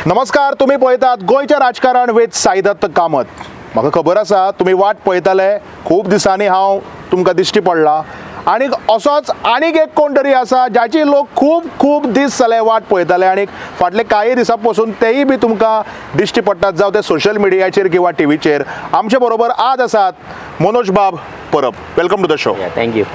नमस्कार, तुम्ही पळयतात गोंयचें राजकारण विथ साईदत्त कामत। म्हाका खबर आसा तुमी वाट पळयताले, खूब दिसांनी हांव तुमकां दिश्टी पडला आनी असोच आनीक एक कोण तरी आसा जाची लोक खूब खूब दीस जाले वाट पळयताले आनी फाटले कांय दिसां पसून तेय बी तुमकां दिश्टी पडटात, जावं ते सोशल मिडियाचेर किंवा टीव्हीचेर। आमचे बरोबर आज आसात मनोज बाब परब। Welcome to the show. Thank you.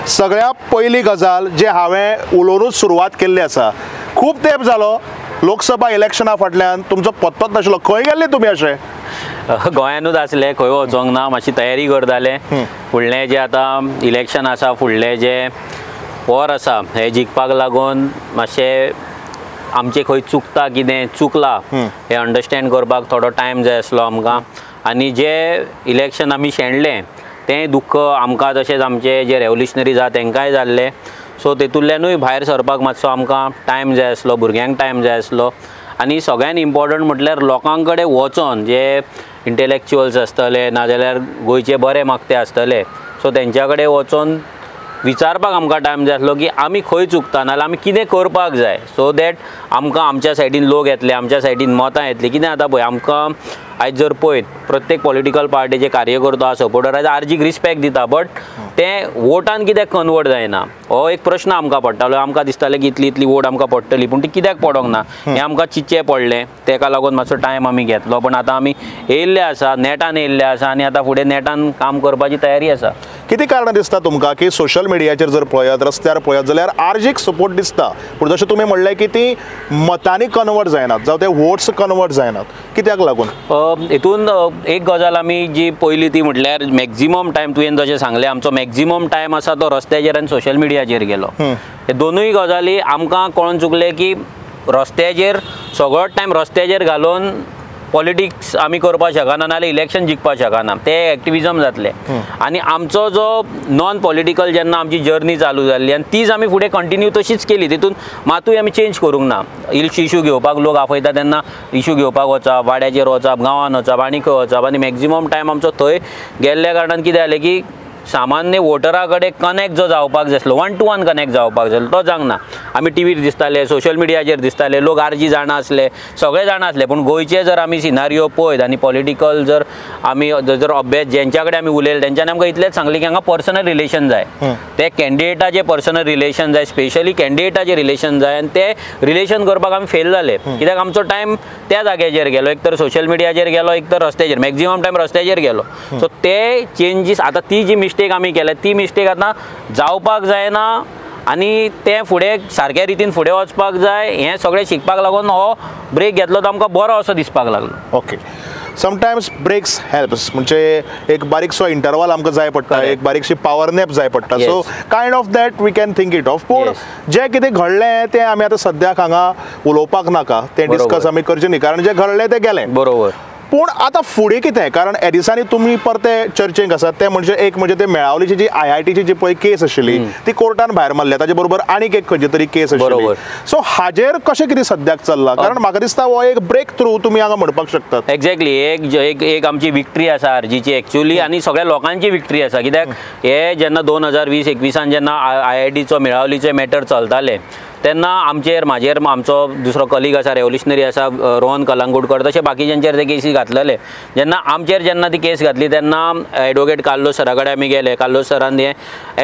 सगळ्या पयली गजाल जे हांवें उलोवनूच सुरवात केल्ली आसा, खूब तेंप जालो लोकसभा इलेक्शना फाटल्यान तुमचो पत्तोच नाशिल्लो, खंय गेल्ले तुमी? अशें गोंयानूच आसले, खंय वचोंक ना, मातशी तयारी करताले। फुडलें जें आतां इलेक्शन आसा, फुडलें जें वॉर आसा, हें जिखपाक लागून मातशें आमचें खंय चुकता, कितें चुकलां हें अंडरस्टँड करपाक थोडो टायम जाय आसलो आमकां। आनी जें इलेक्शन आमी शेणलें तें दुख्ख आमकां तशेंच आमचे जे रेवोल्युशनरीज आसा तेंकांय जाल्लें। सो तेतूंतल्यानूय भायर सरपाक मातसो आमकां टायम जाय आसलो, भुरग्यांक टायम जाय आसलो। आनी सगळ्यान इम्पॉर्टंट म्हटल्यार लोकां कडेन वचोन जे इंटेलेक्चुअल्स आसतले नाजाल्यार गोंयचे बरे मागते आसतले, सो तेंच्या कडेन वचोन विचारपाक आमकां टायम जाय आसलो की आमी खंय चुकता नाजाल्यार आमी कितें करपाक जाय, सो that आमकां आमच्या सायडीन लोक येतले, आमच्या सायडीन मतां येतलीं। कितें जाता पळय, आमकां आयज जर पळयत प्रत्येक पॉलिटिकल पार्टीचे कार्यकर्तो आसा, सपोर्टर आयज आर्जीक रिस्पेक्ट दिता, बट तें वोटान कित्याक कन्वर्ट जायना हो एक प्रश्न आमकां पडटालो। आमकां दिसतालें की इतली इतली वोट आमकां पडटली, पूण ती कित्याक पडोंक ना हें आमकां चिंतचें पडलें। तेका लागून मातसो टायम आमी घेतलो, पण आतां आमी येयल्ले आसा, नेटान येयल्ले आसा आनी आतां फुडें नेटान काम करपाची तयारी आसा। कितें कारणां दिसता तुमकां की सोशल मिडियाचेर जर पळयात, रस्त्यार पळयात जाल्यार आर्जीक सपोर्ट दिसता, पूण जशें तुमी म्हणलें की ती मतांनी कन्वर्ट जायनात, जावं ते वोट्स कन्वर्ट जायनात, कित्याक लागून? हितून एक गजाल आमी जी पयली ती म्हटल्यार मॅक्झिमम टायम तुवें जशें सांगलें, आमचो मॅक्झिमम टायम आसा तो रस्त्याचेर आनी सोशल मिडियाचेर गेलो। हे दोनूय गजाली आमकां कळोन चुकलें की रस्त्याचेर सगळो टायम रस्त्याचेर घालून पॉलिटिक्स आमी करपाक शकना, नाजाल्यार इलेक्शन जिखपाक शकना, ते एक्टिविजम जातलें। आनी आमचो जो नॉन पॉलिटिकल जेन्ना आमची जर्नी चालू जाल्ली आनी तीच आमी फुडें कंटिन्यू तशीच केली, तितून मातूय आमी चेंज करूंक ना। इशू घेवपाक लोक आपयता तेन्ना इशू घेवपाक वचप, वाड्याचेर वचप, गांवान वचप आनी खंय वचप, आनी मॅक्झिमम टायम आमचो थंय गेल्ल्या कारणान कितें जालें की सामान्य वोटरा कडेन कनेक्ट जो जावपाक जाय आसलो, वन टू वन कनेक्ट जावपाक जाय आसलो, तो जावंक ना। आमी टिवीर दिसताले, सोशल मिडियाचेर दिसताले, लोक आर्जी जाणा आसले, सगळे जाणा आसले, पूण गोंयचे जर आमी सिनारियो पळयत आनी पॉलिटिकल जर आमी जर अभ्यास जेंच्या कडेन आमी उलयले तेंच्यांनी आमकां इतलेंच सांगलें की हांगा पर्सनल रिलेशन जाय, ते कॅन्डिडेटाचे पर्सनल रिलेशन जाय, स्पेशली कॅन्डिडेटाचे रिलेशन जाय, आनी ते रिलेशन करपाक आमी फेल जाले। कित्याक आमचो टायम त्या जाग्याचेर गेलो, एक तर सोशल मिडियाचेर गेलो, एक तर रस्त्याचेर, मॅक्झिमम टायम रस्त्याचेर गेलो। सो ते चेंजीस आतां ती जी मिस्टेक आमी केल्या ती मिस्टेक आतां जावपाक जायना आनी तें फुडें सारक्या रितीन फुडें वचपाक जाय, हें सगळें शिकपाक लागून हो ब्रेक घेतलो तो आमकां बरो असो दिसपाक लागलो। ओके, समटायम्स ब्रेक्स हेल्प्स, म्हणजे एक बारीकसो इंटरवल आमकां जाय पडटा, एक बारीकशी पावर नॅप जाय पडटा, so kind of that we can think it of. पूण जें कितें घडलें तें आमी आतां सद्याक हांगा उलोवपाक नाका, तें डिस्कस आमी करचें न्ही, कारण जें घडलें तें गेलें। बरोबर। पूण आतां फुडें कितें, कारण ह्या दिसांनी तुमी परते चर्चेक आसात, ते म्हणजे एक म्हणजे ते मेळावलीची जी IITची जी पळय केस आशिल्ली ती कोर्टान भायर मारल्या, ताजे बरोबर आनीक एक खंयची तरी केस आशिल्ली, सो हाजेर कशें कितें सद्याक चल्लां? कारण म्हाका दिसता हो एक ब्रेक थ्रू तुमी हांगा म्हणपाक शकतात। एक्झॅक्टली, एक एक आमची विक्ट्री आसा आर्जीची एक्चुअली, आनी सगळ्या लोकांची विक्ट्री आसा। कित्याक हे जेन्ना 2020-21 जेन्ना IITचो मेळावलीचे मॅटर चलताले तेन्ना आमचेर, म्हाजेर, आमचो दुसरो कलीग आसा रेवोल्युशनरी आसा रोहन कलंगूटकर, तशें बाकीच्यांचेर ते केसी घातलेले। जेन्ना आमचेर जेन्ना ती केस घातली तेन्ना एडवोकेट कार्लोस सरा कडेन आमी गेले, कार्लोस सरान हें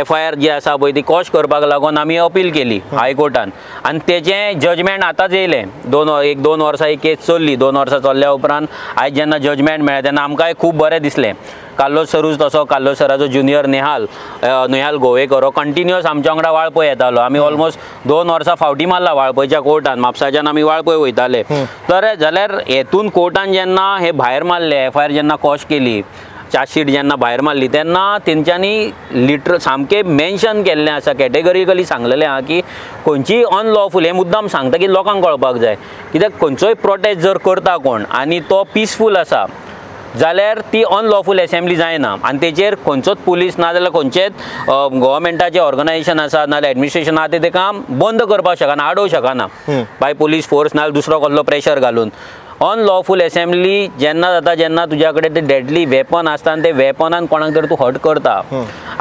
FIR जी आसा पळय ती कॉश करपाक लागून आमी अपील केली हायकोर्टान, आनी तेचें जजमेंट आतांच येयलें। एक दोन वर्सां ही केस चल्ली, 2 वर्सां चल्ल्या उपरांत आयज जेन्ना जजमेंट मेळ्ळें तेन्ना आमकांय खूब बरें दिसलें। कार्लोस सरूच तसो कार्लोस सराचो ज्युनियर नेहाल गोवेकर हो कंटिन्युअस आमच्या वांगडा वाळपय येतालो। आमी ऑलमोस्ट 2 वर्सां फावटी मारला वाळपयच्या कोर्टान, म्हापसाच्यान आमी वाळपय वयताले। तर जाल्यार हेतून कोर्टान जेन्ना हे भायर मारले, FIR जेन्ना कॉश केली, चार्जशीट जेन्ना भायर मारली तेन्ना तेंच्यांनी लिटर सामकें मेन्शन केल्लें आसा, कॅटेगरिकली सांगलेलें आहा की खंयचीय अनलॉफूल, हें मुद्दाम सांगता की लोकांक कळपाक जाय, कित्याक खंयचोय प्रोटेस्ट जर करता कोण आनी तो पिसफूल आसा जाल्यार ती अनलॉफूल एसेंब्ली जायना आनी तेचेर खंयचोच पुलीस ना जाल्यार खंयचेच गव्हर्मेंटाचें ऑर्गनायजेशन आसा ना जाल्यार एडमिनिस्ट्रेशन आसा तें तेका बंद करपाक शकना, आडोवंक शकना बाय पुलीस फोर्स ना जाल्यार दुसरो कसलो प्रेशर घालून। अनलॉफूल एसेंब्ली जेन्ना जाता जेन्ना तुज्या कडेन ते डेडली वेपन आसता आनी ते वेपनान कोणाक तर तूं हर्ट करता।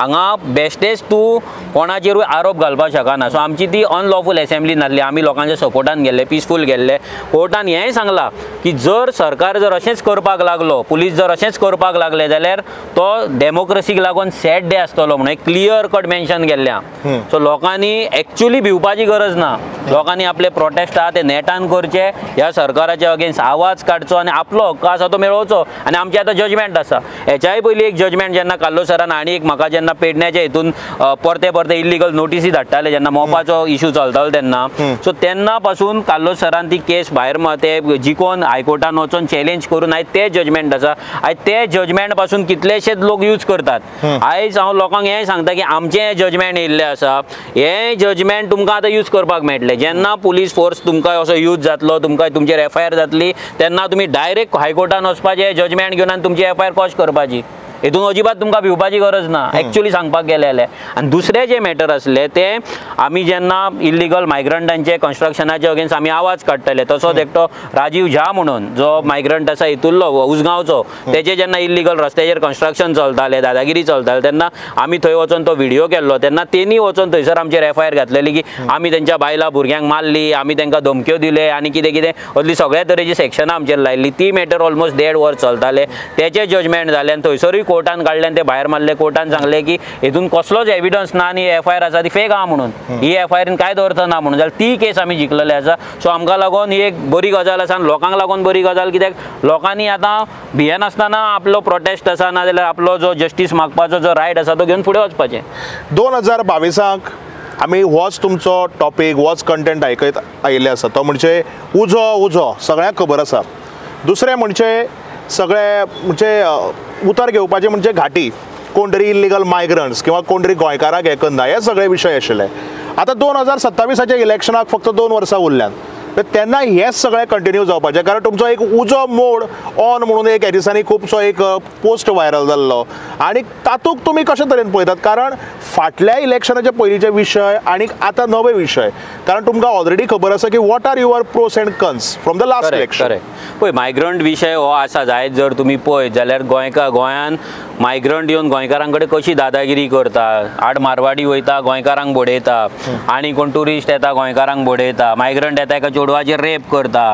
हांगा बेश्टेच तूं कोणाचेरूय आरोप घालपाक शकना. सो आमची ती अनलॉफूल एसेंब्ली नासली, आमी लोकांच्या सपोर्टान गेल्ले, पिसफूल गेल्ले. कोर्टान हेंय सांगलां की जर सरकार जर अशेंच करपाक लागलो, पुलीस जर अशेंच करपाक लागले जाल्यार तो डेमोक्रेसीक लागून सॅड डे आसतलो म्हणून एक क्लियर कट मेन्शन केल्लें. सो लोकांनी एक्चुअली भिवपाची गरज ना, लोकांनी आपले प्रोटेस्ट आहा ते नेटान करचे, ह्या सरकाराच्या अगेन्स्ट आवाज काडचो आनी आपलो हक्क आसा तो मेळोवचो. आनी आमचें आतां जजमेंट आसा. हेच्याय पयलीं एक जजमेंट जेन्ना काल्लो सरान आनी एक म्हाका जेन्ना पेडण्याच्या हितून परते परते इल्लिगल नोटिसी धाडटाले जेन्ना मोपाचो इशू चलतालो तेन्ना, सो तेन्ना पासून काल्लो सरान ती केस भायर ते जिकोन हायकोर्टान वचोन चॅलेंज करून आयज ते जजमेंट आसा. आयज ते जजमेंट पासून कितलेशेच लोक यूज करतात. आयज हांव लोकांक हें सांगता की आमचें हें जजमेंट येयल्लें आसा, हें जजमेंट तुमकां आतां यूज करपाक मेळटलें. जेन्ना पुलीस फोर्स तुमकां असो यूज जातलो, तुमकां तुमचेर एफ I R जातली, तेन्ना तुमी डायरेक्ट हायकोर्टान वचपाचें, जजमेंट घेवन आनी तुमची एफ I R कॉश करपाची. हितून अजिबात तुमकां भिवपाची गरज ना एक्चुअली सांगपाक गेलें जाल्यार. आनी दुसरें जें मॅटर आसलें तें आमी जेन्ना इल्लिगल मायग्रंटांचे कन्स्ट्रक्शनाचे अगेन्स्ट आमी आवाज काडटाले, तसोच एकटो राजीव झा म्हणून जो मायग्रंट आसा हितूंतलो उसगांवचो, तेजे जेन्ना इल्लिगल रस्त्याचेर कन्स्ट्रक्शन चलतालें, दादागिरी चलताले, तेन्ना आमी थंय वचोन तो व्हिडियो केल्लो. तेन्ना तेणी वचोन थंयसर आमचेर एफ I R घातलेली की आमी तेंच्या बायलां भुरग्यांक मारली, आमी तेंकां धमक्यो दिले आनी कितें कितें असली सगळ्या तरेची सेक्शनां आमचेर लायल्ली. ती मॅटर ऑलमोस्ट 1.5 वर्स चलतालें, तेचें जजमेंट जालें आनी थंयसरूय कोर्टान काडलें आनी ते भायर मारले. कोर्टान सांगलें की हितून कसलोच एविडन्स ना आनी एफ I R आसा ती फेक आहा म्हणून, ही एफ I आरीन कांयच अर्थ ना म्हणून. जाल्यार ती केस आमी जिखलेली आसा. सो आमकां लागून ही एक बरी गजाल आसा आनी लोकांक लागून बरी गजाल, कित्याक लोकांनी आतां भियेनासतना आपलो प्रोटेस्ट आसा ना जाल्यार आपलो जो जस्टीस मागपाचो जो रायट आसा तो घेवन फुडें वचपाचें. 2022 आमी होच तुमचो टॉपीक, होच कंटेंट आयकत आयिल्ले आसा, तो म्हणजे उजो. उजो सगळ्यांक खबर आसा. दुसरें म्हणजे सगळे म्हणजे उतर घेवपाचें म्हणजे घाटी, कोण तरी इल्लिगल मायग्रंट्स किंवा कोण तरी गोंयकाराक हें करना, हे सगळे विशय आशिल्ले. आतां 2027 इलेक्शनाक फक्त 2 वर्सां उरल्यान, तेन्ना हें सगळें कंटिन्यू जावपाचें, कारण तुमचो एक उजो मोड ऑन म्हणून एक ह्या दिसांनी खुबसो एक पोस्ट व्हायरल जाल्लो आनी तातूंत तुमी कशे तरेन पळयतात? कारण फाटल्या इलेक्शनाचे पयलींचे विशय आनी आतां नवे विशय, कारण तुमकां ऑलरेडी खबर आसा की what are your pros and cons from the last election. Correct. पळय, मायग्रंट विशय हो आसा. आयज जर तुमी पळयत जाल्यार गोंयान मायग्रंट येवन गोंयकारां कडेन कशी दादागिरी करता, आड मारवाडी वयता गोंयकारांक बडयता, आनी कोण ट्युरिस्ट येता गोंयकारांक बडयता, मायग्रंट येता एका चेडवाचेर रेप करता,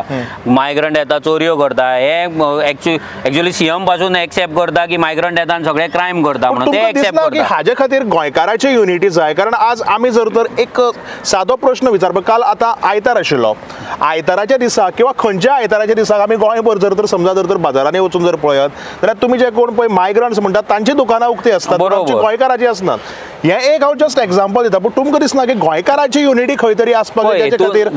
मायग्रंट येता चोरयो करता. हे एक्चुअली सीएम पासून एक्सेप्ट करता की मायग्रंट येता आनी सगळे क्रायम करता म्हणून ते एक्सेप्ट करता. हाजे खातीर गोंयकाराची युनिटी जाय. कारण आज आमी जर तर एक सादो प्रश्न विचारपा, काल आतां आयतार आशिल्लो, आयताराच्या दिसा किंवा खंयच्या आयताराच्या दिसाक आमी गोंयभर जर तर समजा जर तर बाजारांनी वचून जर पळयत जाल्यार तुमी जे कोण पळय मायग्रंट्स म्हणटात तांची दुकानां उक्ती आसतात, गोंयकाराची आसनात. हें एक हांव जस्ट एग्जाम्पल दिता, पूण तुमकां दिसना की गोंयकाराची युनिटी खंय तरी आसपाक जाय? खातीर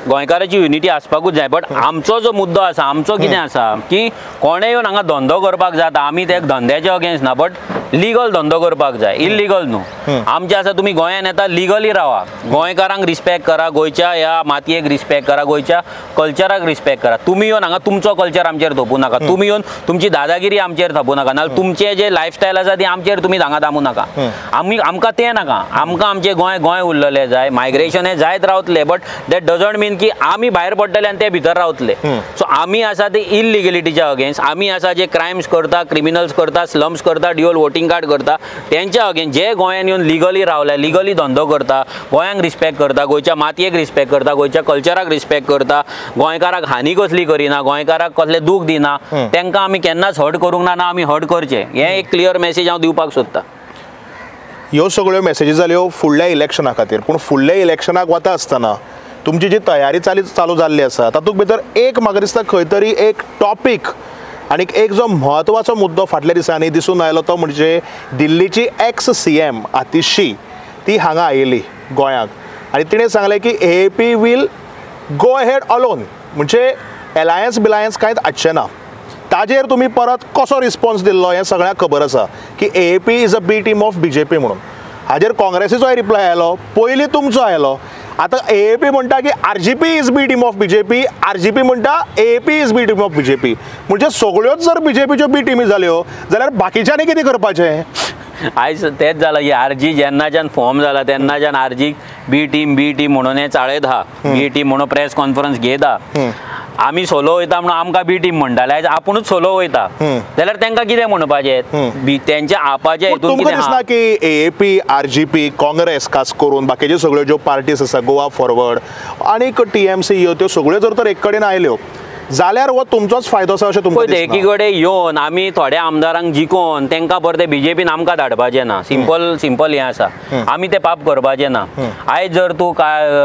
गोंयकाराची युनिटी आसपाकूच जाय. बट आमचो जो मुद्दो आसा, आमचो कितें आसा की कोणें येवन हांगा धंदो करपाक जाता, आमी ते धंद्याचे अगेन्स्ट ना, बट लिगल धंदो करपाक जाय, इल्लिगल न्हू. आमचें आसा तुमी गोंयान येता लिगली रावा, गोंयकारांक रिस्पेक्ट करा, गोंयच्या ह्या मातयेक रिस्पेक्ट करा, गोंयच्या कल्चराक रिस्पेक्ट करा. तुमी येवन हांगा तुमचो कल्चर आमचेर थोपूं नाका, तुमी येवन तुमची दादागिरी आमचेर थोपूं नाका, नाजाल्यार तुमचें जें लायफस्टायल आसा ती आमचेर तुमी हांगा दामूं नाका. आमी आमकां तें नाका, आमकां आमचें गोंय गोंय उरलेलें जाय. मायग्रेशन हें जायत रावतलें, बट that doesn't मीन की आमी भायर पडटले आनी ते भितर रावतले. सो आमी आसा ते इल्लिगलिटीच्या अगेन्स्ट, आमी आसा जे क्रायम्स करता, क्रिमिनल्स करता, स्लम्स करता, ड्युअल वोटिंग कार्ड करता, तेंच्या अगेन्स्ट. जे गोंयान येवन लिगली रावले, लिगली धंदो करता, गोंयांक रिस्पेक्ट करता, गोंयच्या मातयेक रिस्पेक्ट करता, गोंयच्या कल्चराक रिस्पेक्ट करता, गोंयकाराक हानी कसली करिना, गोंयकाराक कसलें दूख दिना, तांकां आमी केन्नाच हर्ट करूंक ना, ना आमी हर्ट करचें. हें एक क्लियर मॅसेज हांव दिवपाक सोदतां. ह्यो सगळ्यो मॅसेजी जाल्यो फुडल्या इलेक्शना खातीर, पूण फुडल्या इलेक्शनाक वता आसतना तुमची जी तयारी चालू जाल्ली आसा तातूंत भितर एक म्हाका दिसता खंय तरी एक टॉपीक आनी एक जो म्हत्वाचो मुद्दो फाटल्या दिसांनी दिसून आयलो तो म्हणजे दिल्लीची एक्स CM Atishi ती हांगा आयिल्ली गोंयांक आनी तिणें सांगलें की AAP will go ahead alone, म्हणजे एलायन्स बिलायन्स कांयच आसचें ना. ताजेर तुमी परत कसो रिस्पॉन्स दिल्लो हें सगळ्यांक खबर आसा की AAP is a B team of BJP म्हणून. हाजेर काँग्रेसीचोय रिप्लाय आयलो, पयलीं तुमचो आयलो. आतां AAP म्हणटा की RGP is B team of BJP, RGP म्हणटा AAP is B team of BJP. म्हणजे सगळ्योच जर बीजेपीच्यो बी टिमी जाल्यो जाल्यार बाकीच्यांनी कितें करपाचें? आयज तेंच जालां की आरजी जेन्नाच्यान फॉर्म जाला तेन्नाच्यान आरजीक बी टीम बी टीम म्हणून हें चाळयत आहा, बी टीम म्हणून प्रेस कॉन्फरन्स घेत आहा. आमी सोलो वयता म्हणून आमकां बी टीम म्हणटाले, आयज आपुणूच सोलो वयता जाल्यार तांकां कितें म्हणपाचें तेंच्या आपाच्या हितून कितें दिसना की एएपी, आरजीपी, काँग्रेस खास करून बाकीच्यो सगळ्यो ज्यो पार्टीज आसा, गोवा फॉरवर्ड आनीक टीएमसी, ह्यो त्यो सगळ्यो जर तर एक कडेन आयल्यो जाल्यार हो तुमचोच फायदो आसा अशें तुमकां दिसना? एकी कडेन येवन आमी थोड्या आमदारांक जिखोवन तांकां परते बीजेपीन आमकां धाडपाचें ना. सिंपल सिंपल हें आसा, आमी तें पाप करपाचें ना. आयज जर तूं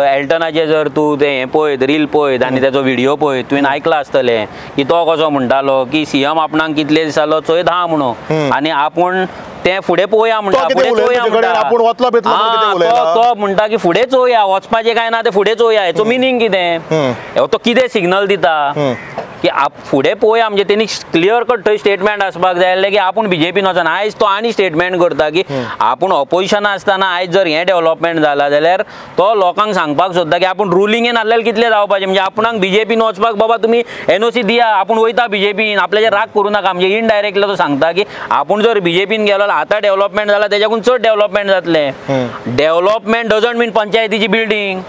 एल्टनाचें जर तूं तें हें पळयत, रील पळयत आनी तेजो व्हिडियो पळयत, तुवें आयकलां आसतलें की तो कसो म्हणटालो की सीएम आपणाक कितले दिसालो चोयत आहा म्हणून आनी आपूण ते फुडें पळोवया म्हणटा, फुडें चोवया म्हणटा, तो म्हणटा की फुडें चोवया, वचपाचें काय ना तें फुडें चोवया. हेचो मिनींग कितें? तो कितें सिग्नल दिता की फुडें पळोवया, म्हणजे तेणी क्लियर कट थंय स्टेटमेंट आसपाक जाय आसलें की आपूण बीजेपीन वचना. आयज तो आनी स्टेटमेंट करता की आपूण ऑपोजिशना आसतना आयज जर हें डेव्हलपमेंट जालां जाल्यार तो लोकांक सांगपाक सोदता की आपूण रुलिंगेन आसल्यार कितलें जावपाचें, म्हणजे आपणाक बीजेपीन वचपाक बाबा तुमी एनओसी दिया, आपूण वयता बीजेपीन, आपल्याचेर राग करूं नाका. म्हणजे इनडायरेक्टली तो सांगता की आपूण जर बीजेपीन गेलो आतां डेव्हलपमेंट जालां तेच्याकून चड डेव्हलपमेंट जातलें. डेव्हलपमेंट डजंट मीन पंचायतीची बिल्डींग.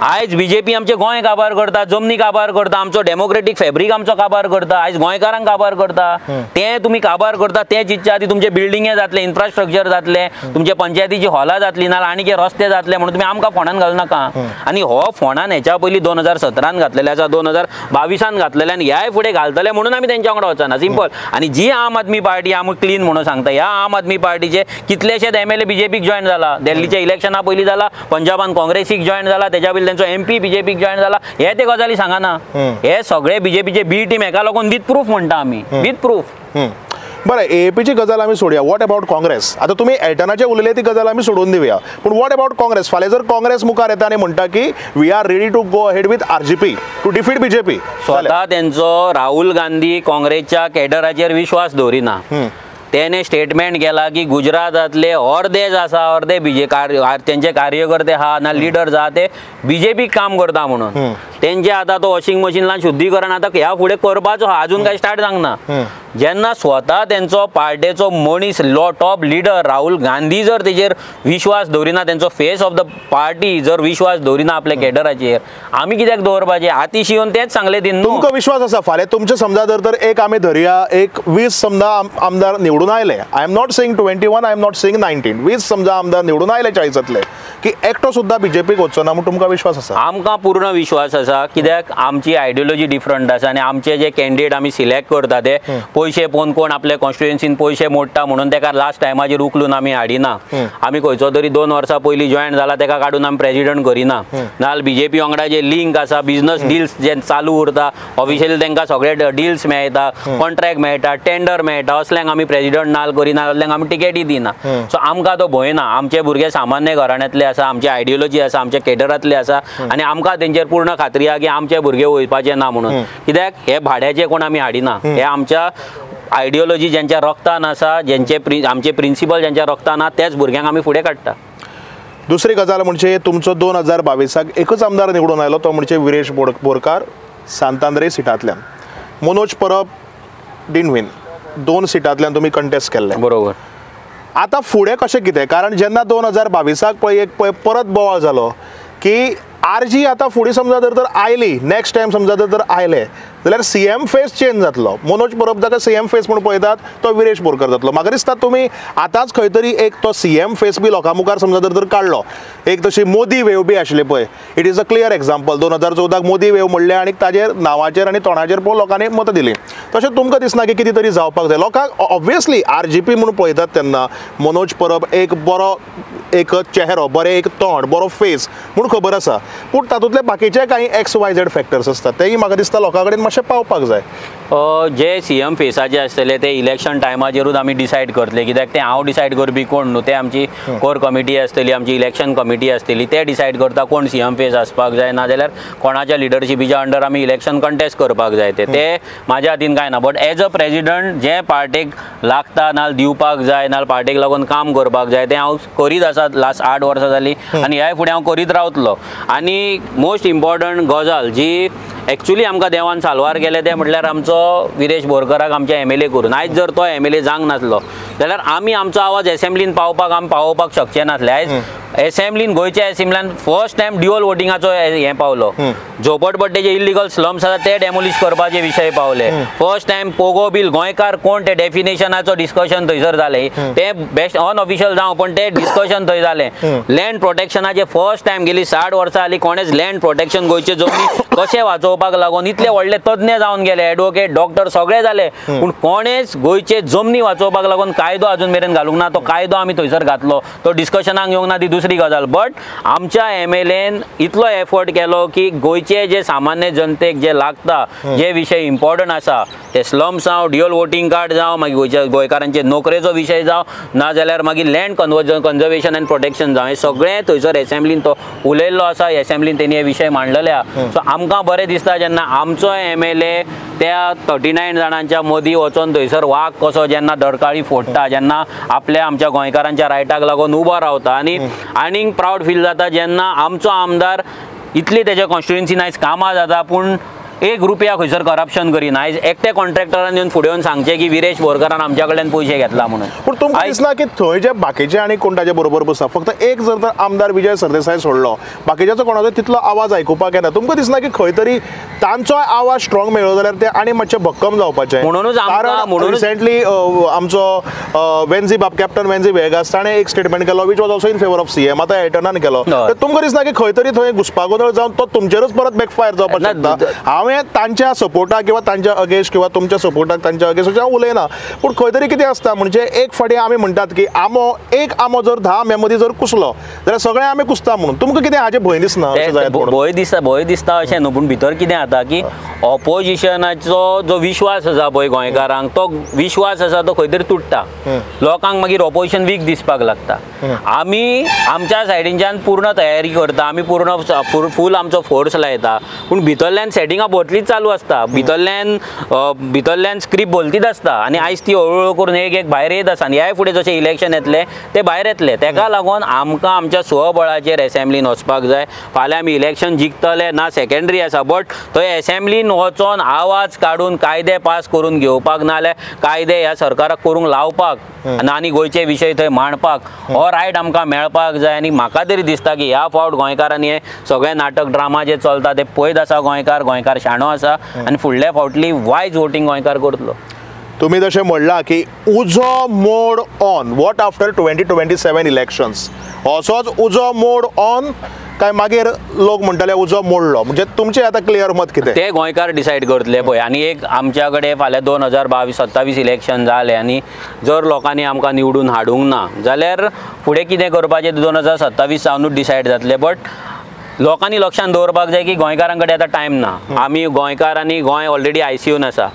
आयज बीजेपी आमचे गोंय काबार करता, जमनी काबार करता, आमचो डेमोक्रेटीक फॅब्रीक आमचो काबार करता, आयज गोंयकारांक काबार करता. तें तुमी काबार करता तें चिंतच्या आदी तुमचे बिल्डिंगे जातले, इन्फ्रास्ट्रक्चर जातलें, तुमचे पंचायतीची हॉलां जातली, ना आनी रस्ते जातले, म्हणून तुमी आमकां फोंडान घालू नाका. आनी हो फोंडान हेच्या पयलीं 2017 घातलेले आसा, 2022 घातलेले आनी ह्याय फुडें घालतले म्हणून आमी तेंच्या वांगडा वचना. सिंपल. आनी जी आम आदमी पार्टी आमी क्लीन म्हणून सांगता, ह्या आम आदमी पार्टीचे कितलेशेच एमएलए बीजेपीक जॉयन जाला, दिल्लीच्या इलेक्शना पयलीं जाला, पंजाबान काँग्रेसीक जॉयन जाला, तेच्या पयलीं तेंचो एमपी बीजेपीक जॉयन जाला. हे ते गजाली सांगना, हे सगळे बीजेपीचे बी टीम हेका लागून विथ प्रूफ म्हणटा आमी, विथ प्रूफ. बरें, एएपीची गजाल आमी सोडया, what about Congress? आतां तुमी एल्टनाचे उलयले ती गजाल आमी सोडून दिवया, पूण what about Congress? फाल्यां जर काँग्रेस मुखार येता आनी म्हणटा की we are ready to go ahead with RGP to defeat BJP, स्वता तेंचो राहुल गांधी काँग्रेसच्या कॅडराचेर विश्वास दवरिना. तेणे स्टेटमेंट केला की गुजरातांतले अर्दे जे आसा, अर्दे बीजे तेंचे कार्यकर्ते आहा ना लिडर्स आहा ते बीजेपीक काम करता म्हणून. तेंचे आतां तो वॉशिंग मशीन शुद्धीकरण आतां ह्या फुडें करपाचो आहा, अजून काय स्टार्ट जावंक ना. जेन्ना स्वता तेंचो पार्टेचो मनीस टॉप लिडर राहुल गांधी जर तेजेर विश्वास दवरिना, तेंचो फेस ऑफ the party जर विश्वास दवरिना आपल्या कॅडराचेर, आमी कित्याक दवरपाचें? आतिश येवन तेंच सांगलें तीन. तुमकां विश्वास आसा फाल्यां तुमचें समजा जर तर एक आमी धरया एक 20 समजा आमदार निवडून आयले, I am not saying 21, I am not saying 19, 20 समजा आमदार निवडून आयले 40तले की एकटो सुद्दां बीजेपीक वचचो ना म्हूण तुमकां विश्वास आसा? आमकां पूर्ण विश्वास आसा, कित्याक आमची आयडियोलॉजी डिफरंट आसा आनी आमचे जे कॅन्डिडेट आमी सिलेक्ट करता ते पयशे पळोवन कोण आपल्या कॉन्स्टिट्युएन्सीन पयशे मोडटा म्हणून तेका लास्ट टायमाचेर उखलून आमी हाडिना. आमी खंयचो तरी 2 वर्सां पयलीं जॉयन जाला तेका काडून आमी प्रेजिडंट करिना. नाजाल्यार बीजेपी वांगडा जे लिंक आसा, बिजनस डिल्स जे चालू उरता, ऑफिशियली तांकां सगळे डिल्स मेळटा, कॉन्ट्रॅक्ट मेळटा, टेंडर मेळटा, असल्यांक आमी प्रेजिडंट नाल करिना, असल्यांक आमी टिकेटी दिना. सो आमकां तो भंय ना. आमचे भुरगे सामान्य घराण्यांतले आसा, आमची आयडियोलॉजी आसा, आमच्या केडरांतले आसा आनी आमकां तेंचेर पूर्ण खात्री आसा की आमचे भुरगे वयपाचे ना म्हणून. कित्याक हे भाड्याचे कोण आमी हाडिना, हे आमच्या आयडियोलॉजी ज्यांच्या रक्तान आसा, ज्यांचे आमचे प्रिंसिपल ज्यांच्या रक्तान आसा त्याच भुरग्यांक आमी फुडें काडटा. दुसरी गजाल म्हणजे तुमचो 2022 एकच आमदार निवडून आयलो तो म्हणजे विरेश बोरकार सांतांद्रे सिटांतल्यान. मनोज परब डिडंट विन, 2 सिटांतल्यान तुमी कंटेस्ट केल्ले. बरोबर. आतां फुडें कशें कितें? कारण जेन्ना 2022 पळय एक पळय परत बोवाळ जालो की आरजी आतां फुडें समजा जर तर आयली, नेक्स्ट टायम समजा जर तर आयले जाल्यार सीएम फेस चेंज जातलो. मनोज परब जाका सीएम फेस म्हूण पळयतात तो विरेश बोरकर जातलो. म्हाका दिसता तुमी आतांच खंय तरी एक तो सीएम फेस बी लोकां मुखार समजा जर तर काडलो, एक तशी मोदी वेव बी आशिल्ली पळय, it is a clear example. 2014 Modi wave म्हणलें आनी ताजेर नांवाचेर आनी तोंडाचेर पळोवन लोकांनी मतां दिलीं. तशें तुमकां दिसना की कितें तरी जावपाक जाय? लोकांक ऑब्वियसली आरजीपी म्हूण पळयतात तेन्ना मनोज परब एक बरो एक चेहरो, बरें एक तोंड, बरो फेस म्हूण खबर आसा, पूण तातूंतले बाकीचे कांय एक्स वाय झेड फॅक्टर्स आसतात तेय म्हाका दिसता लोकां कडेन मातशें पावपाक जाय. जे सीएम फेसाचे आसतले ते इलेक्शन टायमाचेरूच आमी डिसायड करतले, कित्याक ते हांव डिसायड करपी कोण न्हू, ते आमची कोर कमिटी आसतली, आमची इलेक्शन कमिटी आसतली, ते डिसायड करता कोण सीएम फेस आसपाक जाय, नाजाल्यार कोणाच्या लिडरशिपीच्या अंडर आमी इलेक्शन कंटेस्ट करपाक जाय. ते ते म्हाज्या हातीन कांय ना, बट एज अ प्रेजिडंट जे पार्टेक लागता नाल दिवपाक जाय, नाल पार्टेक लागून काम करपाक जाय तें हांव करीत आसा लास्ट 8 वर्सां जालीं आनी ह्याय फुडें हांव करीत रावतलो. आनी मोस्ट इम्पॉर्टंट गजाल जी एक्चुअली आमकां देवान साल्वार केलें तें म्हटल्यार आमचो विरेश बोरकराक आमच्या एमएलए करून. आयज जर तो एमएलए जावंक नासलो जाल्यार आमी आमचो आवाज एसेंब्लीन पावपाक आमी पावोवपाक शकचे नासले. आयज एसेंब्लीन गोंयच्या एसेंब्ल्यान फर्स्ट टायम ड्युअल वोटिंगाचो हें पावलो. झोपडपट्टेचे इल्लिगल स्लम्स आसा ते डेमोलिश करपाचे विशय पावले. फर्स्ट टायम पोगो बील गोंयकार कोण ते डेफिनेशनाचो डिस्कशन थंयसर जालें. ते बेस्ट अनऑफिशियल जावं पण ते डिस्कशन थंय जालें. लँड प्रोटेक्शनाचे फर्स्ट टायम गेली 60 वर्सां जाली कोणेच लँड प्रोटेक्शन गोंयचे जमनी कशें वाचोवपाक लागून इतले व्हडले तज्ञ जावन गेले, एडवोकेट डॉक्टर सगळे जाले, पूण कोणेच गोंयचे जमनी वाचोवपाक लागून कायदो अजून मेरेन घालूंक ना. तो कायदो आमी थंयसर घातलो, तो डिस्कशनाक येवंक ना, ती दुसरी गजाल. बट आमच्या MLAन इतलो एफर्ट केलो की गोंयचे जे सामान्य जनतेक जे लागता जे विशय इम्पॉर्टंट आसा ते स्लम्स जावं, ड्युअल वोटींग कार्ड जावं, मागीर गोंयच्या गोंयकारांचे नोकरेचो विशय जावं, ना जाल्यार मागीर लँड कन्जर्वेशन आनी प्रोटेक्शन जावं, हें सगळें थंयसर एसेंब्लीन तो उलयल्लो आसा. एसेंब्लीन तेणी हे विशय मांडलेले आसा. सो आमकां बरें दिसता जेन्ना आमचो MLA त्या 39 जाणांच्या मदीं वचोन थंयसर वाग कसो जेन्ना दरकाळी फोडटा, जेन्ना आपल्या आमच्या गोंयकारांच्या रायटाक लागून उबो रावता. आनी आनीक प्रावड फील जाता जेन्ना आमचो आमदार इतली तेज्या कॉन्स्टिट्युएन्सीन आयज कामां जाता पूण 1 रुपया खंयसर करप्शन करिना. आयज एकटे कॉन्ट्रॅक्टरान येवन फुडें येवन सांगचें की विरेश बोरकारान आमच्या कडल्यान पयशे घेतला म्हणून. पूण तुमकां दिसना की थंय जे बाकीचे आनी कोण ताजे बरोबर बसता, फक्त एक जर तर आमदार विजय सरदेसाय सोडलो, बाकीच्याचो कोणाचो तितलो आवाज आयकुपाक येना. तुमकां दिसना की खंय तरी तांचो आवाज स्ट्रॉंग मेळ्ळो जाल्यार ते आनी मातशे भक्कम जावपाचे? म्हणूनच कारण रिसेंटली आमचो वेन्झी बाब, कॅप्टन वेन्झी वेगास, ताणें एक स्टेटमेंट केलो which was also in favour of CM, आतां एल्टनान केलो. तर तुमकां दिसना की खंय तरी थंय घुस्पागोंदळ जावन तो तुमचेरूच परत बॅकफायर जावपाक शकता? हांवें तांच्या सपोर्टाक किंवा तांच्या अगेन्स्ट किंवा तुमच्या सपोर्टाक तांच्या अगेन्स्ट अशें हांव उलयना, पूण खंय तरी कितें आसता म्हणजे एक फावटी आमी म्हणटात की आंबो, एक आंबो जर 10 आंब्या मदीं जर कुसलो जाल्यार सगळे आंबे कुसता म्हणून. तुमकां कितें हाजें भंय दिसना? भंय दिसता, भंय दिसता अशें न्हू, पूण भितर कितें जाता की ऑपोजिशनाचो जो विश्वास आसा पळय गोंयकारांक, तो विश्वास आसा तो खंय तरी तुट्टा. लोकांक मागीर ऑपोजिशन वीक दिसपाक लागता. आमी आमच्या सायडीनच्यान पूर्ण तयारी करता, आमी पूर्ण फूल आमचो फोर्स लायता, पूण भितरल्यान सेटिंगां भरतलीच चालू आसता, भितरल्यान स्क्रिप्ट भलतीच आसता आनी आयज ती हळू हळू करून एक एक भायर येत आसा. आनी ह्या फुडें जशें इलेक्शन येतलें ते भायर येतले. तेका लागून आमकां आमच्या स्वबळाचेर एसेंब्लीन वचपाक जाय. फाल्यां आमी इलेक्शन जिखतले ना सेकेंडरी आसा, बट थंय एसेंब्लीन वचोन आवाज काडून कायदे पास करून घेवपाक, नाजाल्यार कायदे ह्या सरकाराक करूंक लावपाक आनी गोंयचे विशय थंय मांडपाक हो रायट आमकां मेळपाक जाय. आनी म्हाका तरी दिसता की ह्या फावट गोंयकारांनी हे सगळे नाटक ड्रामा जे चलता ते पळयत आसा गोंयकार, गोंयकार शाणो आसा आनी फुडल्या फावटली वायज वोटींग गोंयकार करतलो. तुमी जशें म्हणलां की उजो mode on, what after 2027 elections, असोच उजो मोड ऑन काय मागीर लोक म्हणटाले उजो मोडलो, म्हणजे तुमचें आतां क्लियर मत कितें? ते गोंयकार डिसायड करतले पळय. आनी एक आमच्या कडेन फाल्यां 2022-27 इलेक्शन जालें आनी जर लोकांनी आमकां निवडून हाडूंक ना जाल्यार फुडें कितें करपाचें 2027 सावनूच डिसायड जातलें. बट लोकांनी लक्षांत दवरपाक जाय की गोंयकारां कडेन आतां टायम ना. आमी गोंयकार आनी गोंय ऑलरेडी ICUन आसा.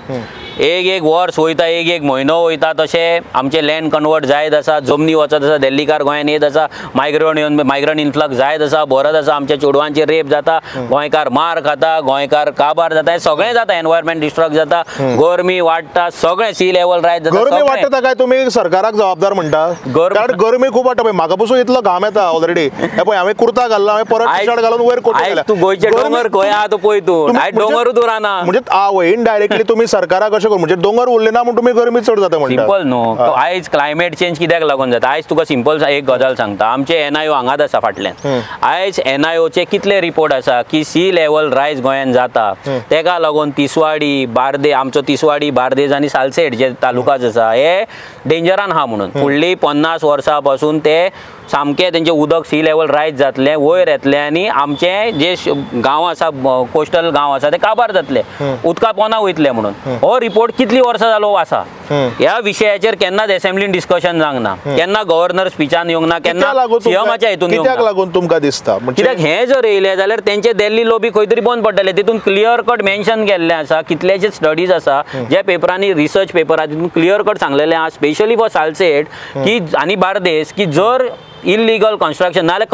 एक एक वर्स वयता, एक एक म्हयनो वयता, तशें आमचें लँड कन्वर्ट जायत आसा, जमनी वचत आसा, दिल्लीकार गोंयान येत आसा, मायग्रंट इन्फ्लक्स जायत आसा, भरत आसा, आमच्या चेडवांचेर रेप जाता, गोंयकार मार खाता, गोंयकार काबार जाता, हें सगळें जाता, एनवायरमेंट डिस्ट्रक्ट जाता, गरमी वाडटा, सगळें सी लेवल रायज जाता. गरमी वाडटा काय तुमी सरकाराक जबाबदार म्हणटा? कारण गरमी खूब वाडटा. म्हाका पसून इतलो घाम येता ऑलरेडी. पळय हांवें कुर्ता घाल्ला, हांवें परत टी शर्ट घालून वयर कोट घाला. तूं गोंयचे दोंगर खंय आहा तो पळय तूं, आयज दोंगरूच उरना. म्हणजे इनडायरेक्टली तुमी सरकाराक अशें म्हणजे दोंगर उरले ना म्हण तुमी गरमी चड जाता म्हणटा. सिंपल न्हू, आयज क्लायमेट चेंज कित्याक लागून जाता? आयज तुका सिंपल एक गजाल सांगता, आमचे NIO हांगाच आसा फाटल्यान. आयज NIOचे कितले रिपोर्ट आसा की सी लेवल रायज गोंयान जाता, तेका लागून तिसवाडी, बार्दे, आमचो तिसवाडी, बार्देज आनी सालसेट जे तालुकाच आसा हे डेंजरान आहा म्हणून फुडली 50 वर्सां पासून ते सामकें तेंचें उदक सी लेवल रायज जातलें, वयर येतलें आनी आमचे जे गांव आसा, कोस्टल गांव आसा ते काबार जातले, उदका पोना वयतले म्हणून. हो रिपोर्ट कितली वर्सां जालो आसा. ह्या विशयाचेर केन्नाच एसेंब्लीन डिस्कशन जावंक ना, केन्ना गव्हर्नर स्पिचान येवंक ना, केन्ना सीएमाच्या हितून येवंक ना. कित्याक लागून तुमकां दिसता? कित्याक हें जर येयलें जाल्यार तेंचे दिल्ली लॉबी खंय तरी बंद पडटलें. तितून क्लियर कट मेन्शन केल्लें आसा, कितलेशे स्टडीज आसा जे पेपरांनी, रिसर्च पेपर आसा तितून क्लियर कट सांगलेलें आसा, स्पेशली फॉर सालसेट की आनी बार्देस की जर इल्लिगल कन्स्ट्रक्शन नाल्यार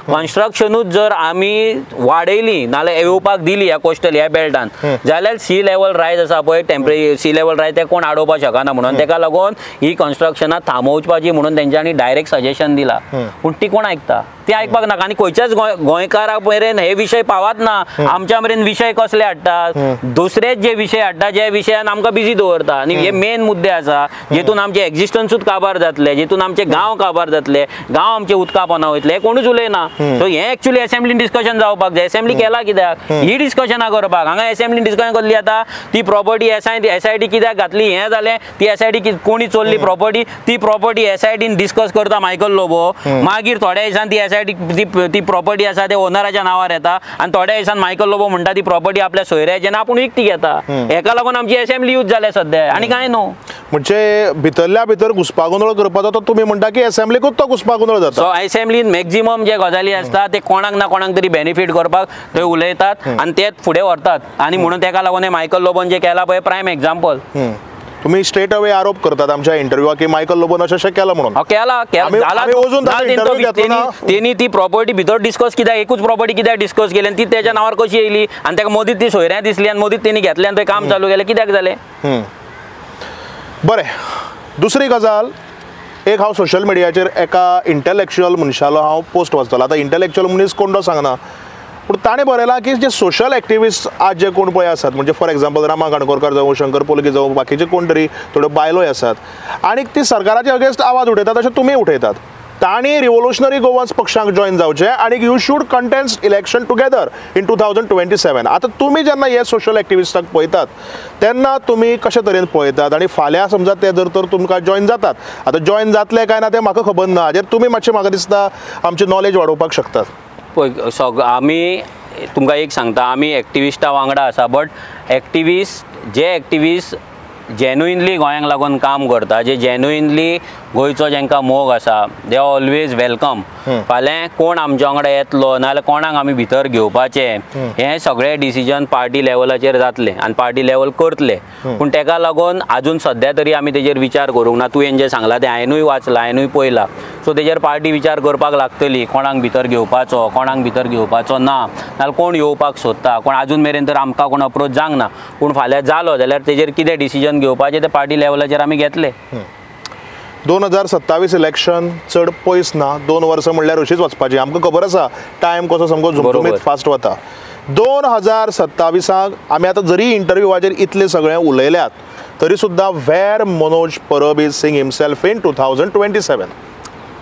कन्स्ट्रक्शनूच जर आमी वाडयली नाल्यार येवपाक दिली ह्या कोस्टल ह्या बेल्टान जाल्यार सी लेवल रायज आसा पळय, टेम्परेचर सी लेवल रायज ते कोण आडोवपाक शकना म्हणून तेका लागून ही कन्स्ट्रक्शनां थांबोवपाची म्हणून तेंच्यांनी डायरेक्ट सजेशन दिला. पूण ती कोण आयकता? ती आयकपाक नाका. आनी खंयच्याच गोंयकारा मेरेन हे विशय पावत ना. आमच्या मेरेन विशय कसले हाडटा, दुसरेच जे विशय हाडटा जे विशयान आमकां बिजी दवरता. आनी हे मेन मुद्दे आसा जेतून आमचे एक्झिस्टन्सूच काबार जातले, जेतून आमचे गांव काबार जातले, गांव आमचे उदका पोना वयतले, कोणूच उलयना. सो हे एक्चुअली असेंब्लीन डिस्कशन जावपाक जाय. असेंब्ली केला कित्याक ही डिस्कशनां करपाक. हांगा असेंब्लीन डिस्कशन कसली जाता, ती प्रॉपर्टी एसआयटी कित्याक घातली हें जालें, ती एसआयटी कोणी चोरली प्रॉपर्टी, ती प्रॉपर्टी एसआयटीन डिस्कस करता मायकल लोबो. मागीर थोड्या दिसान ती एसआयटी ती प्रॉपर्टी आसा ते ओनराच्या नांवार येता आनी थोड्या दिसान मायकल लोबो म्हणटा ती प्रॉपर्टी आपल्या सोयऱ्याचे ना आपूण विकती घेता. हेका लागून आमची असेंब्ली यूज जाल्या सद्या आनी कांय न्हू. म्हणजे भितरल्या भितर घुसपागोंदळ करपाचो तो तुमी म्हणटा की असेंब्लीकूच तो घुसपागोंदळ जाता. सो असेंब्लीन मॅक्झिमम जे गजाली आसता ते कोणाक ना कोणाक तरी बेनिफीट करपाक ते उलयतात आनी ते फुडें व्हरतात. आनी म्हणून तेका लागून मायकल लोबोन जे केला पळय प्रायम एक्झाम्पल. तुम्ही स्ट्रेट अवे आरोप करतात आमच्या इंटरव्यूआ की मायकल लोबोन अशें केलां म्हणून. केला तेणी ती प्रॉपर्टी भितर डिस्कस कित्याक, एकूच प्रॉपर्टी कित्याक डिस्कस केली आनी ती तेच्या नांवार कशी येयली आनी ताका मदींच ती सोयऱ्यां दिसली आनी मदींच तेणी घेतली आनी थंय काम चालू केलें, कित्याक जालें? बरें, दुसरी गजाल, एक हांव सोशल मिडियाचेर एका इंटलेक्चुअल मनशालो हांव पोस्ट वाचतालो. आतां इंटलेक्चुअल मनीस कोण तो सांगना, पूण ताणें बरयलां की जे सोशल एक्टिविस्ट आज जे कोण पळय आसात, म्हणजे फॉर एग्जाम्पल रमा काणकोणकार जावं, शंकर पोलगी जावं, बाकीचे कोण तरी थोड्यो बायलोय आसात आनी ती सरकाराच्या अगेन्स्ट आवाज उठयतात अशें तुमी उठयतात, तांणी रिवोल्युशनरी गोवन्स पक्षाक जॉयन जावचें आनी you should contest election together in 2027. आतां तुमी जेन्ना हे सोशल एक्टिविस्टाक पळयतात तेन्ना तुमी कशे तरेन पळयतात आनी फाल्यां समजा ते जर तर तुमकां जॉयन जातात, आतां जॉयन जातले काय ना तें म्हाका खबर ना, हाजेर तुमी मातशें म्हाका दिसता आमची नॉलेज वाडोवपाक शकतात. पळय सग आमी तुमकां एक सांगता, आमी एक्टिविस्टा वांगडा आसा, but activist J activist genuinely गोंयांक लागून काम करता, जे जेन्युइनली गोंयचो जांकां मोग आसा, they are always welcome. फाल्यां कोण आमच्या वांगडा येतलो नाजाल्यार कोणाक आमी भितर घेवपाचें हें सगळें डिसिजन पार्टी लेवलाचेर जातलें आनी पार्टी लेवल करतले. पूण तेका लागून आजून सद्या तरी आमी तेजेर विचार करूंक ना. तुवें जें सांगलां तें हांवेनूय वाचलां, हांवेनूय पळयलां. सो तेजेर पार्टी विचार करपाक लागतली, कोणाक भितर घेवपाचो, कोणाक भितर घेवपाचो ना, नाजाल्यार कोण येवपाक सोदता, कोण आजून मेरेन तर आमकां कोण अप्रोच जावंक ना, पूण फाल्यां जालो जाल्यार तेजेर कितें डिसिजन घेवपाचें तें पार्टी लेवलाचेर आमी घेतले. 2027 इलेक्शन चड पयस ना, 2 वर्सां म्हणल्यार अशीच वचपाची. आमकां खबर आसा टायम कसो सामको झुमझुमीत फास्ट वता. 2027 आमी आतां जरी इंटरव्यूवाचेर इतलें सगळें उलयल्यात तरी सुद्दां where Manoj Parab is seeing himself in 2027?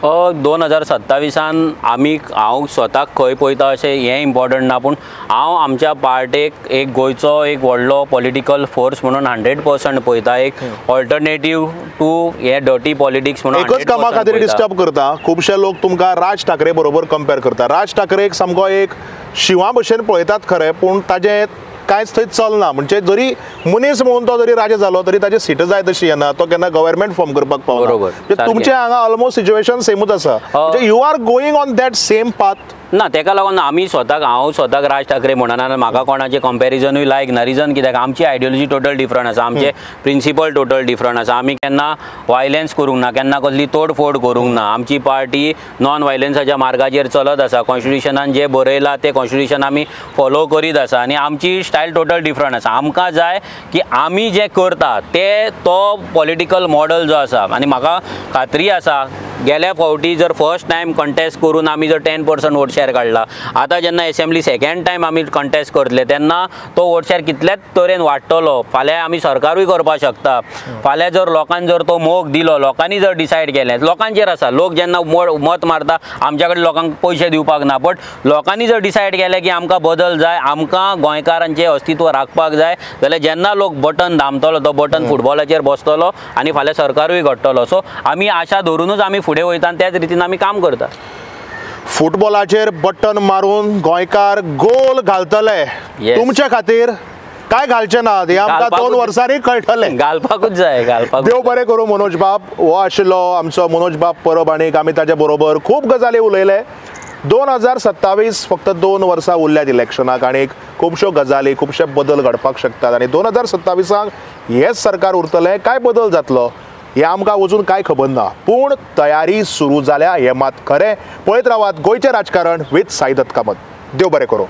2027 आमी हांव स्वताक खंय पळयता अशें हें इम्पॉर्टंट ना, पूण हांव आमच्या पार्टेक एक गोंयचो एक व्हडलो पॉलिटिकल फोर्स म्हणून 100% पळयता, एक ऑल्टरनेटीव टू हे डर्टी पॉलिटिक्स म्हणून. एकच कामा खातीर डिस्टर्ब करता. खुबशे लोक तुमकां राज ठाकरे बरोबर कंपेर करता. राज ठाकरे एक सामको एक शिंवा भशेन पळयतात खरें, पूण ताजें कांयच थंय चलना. म्हणजे जरी मनीस म्हणून तो जरी राजा जालो तरी ताची सीट जाय तशी येना, तो केन्ना गव्हर्मेंट फॉर्म करपाक पावना. बरोबर, तुमचे हांगा ऑलमोस्ट सिच्युएशन सेमूच आसा. You are going on that same path. ना, तेका लागून आमी स्वताक, हांव स्वताक राज ठाकरे म्हणना, म्हाका कोणाचें कंपेरिजनूय लायक ना. रिजन कित्याक, आमची आयडियोलॉजी टोटल डिफरंट आसा, आमचे प्रिंसिपल टोटल डिफरंट आसा. आमी केन्ना वायलन्स करूंक ना, केन्ना कसली तोडफोड करूंक ना. आमची पार्टी नॉन वायलन्साच्या मार्गाचेर चलत आसा. कॉन्स्टिट्युशनान जें बरयलां तें कॉन्स्टिट्युशन आमी फॉलो करीत आसा आनी आमची स्टायल टोटल डिफरंट आसा. आमकां जाय की आमी जें करता तें तो पॉलिटिकल मॉडल जो आसा, आनी म्हाका खात्री आसा गेल्या फावटी जर फर्स्ट टायम कंटेस्ट करून आमी जर 10% वोट शेअर काडला, आतां जेन्ना असेंब्ली सेकेंड टायम आमी कंटेस्ट करतले तेन्ना तो वोट शेअर कितल्याच तरेन वाडटलो. फाल्यां आमी सरकारूय करपाक शकता. फाल्यां जर लोकांक जर तो मोग दिलो, लोकांनी जर डिसायड केलें, लोकांचेर आसा, लोक जेन्ना मत मारता आमच्या कडेन लोकांक पयशे दिवपाक ना, बट लोकांनी जर डिसायड केलें की आमकां बदल जाय, आमकां गोंयकारांचें अस्तित्व राखपाक जाय, जाल्यार जेन्ना लोक बटन दामतलो तो बटन फुटबॉलाचेर बसतलो आनी फाल्यां सरकारूय घडटलो. सो आमी आशा धरुनूच आमी फुडें वयता आनी त्याच रितीन आमी काम करता. फुटबॉलाचेर बटन मारून गोंयकार गोल घालतले, तुमच्या खातीर काय घालचे ना हें आमकां 2 वर्सांनी कळटलें. घालपाकूच जाय, घालपाक. देव बरें करूं मनोज बाब. हो आशिल्लो आमचो मनोज बाब परब आनी आमी ताच्या बरोबर खूब गजाली उलयले. 2027 फक्त 2 वर्सां उरल्यात इलेक्शनाक आनी खुबश्यो गजाली, खुबशे बदल घडपाक शकतात आनी 2027 हेंच सरकार उरतलें काय बदल जातलो हें आमकां अजून कांय खबर ना, पूण तयारी सुरू जाल्या हें मात खरें. पळयत रावात गोंयचें राजकारण विथ साईदत्त कामत. देव बरें करूं.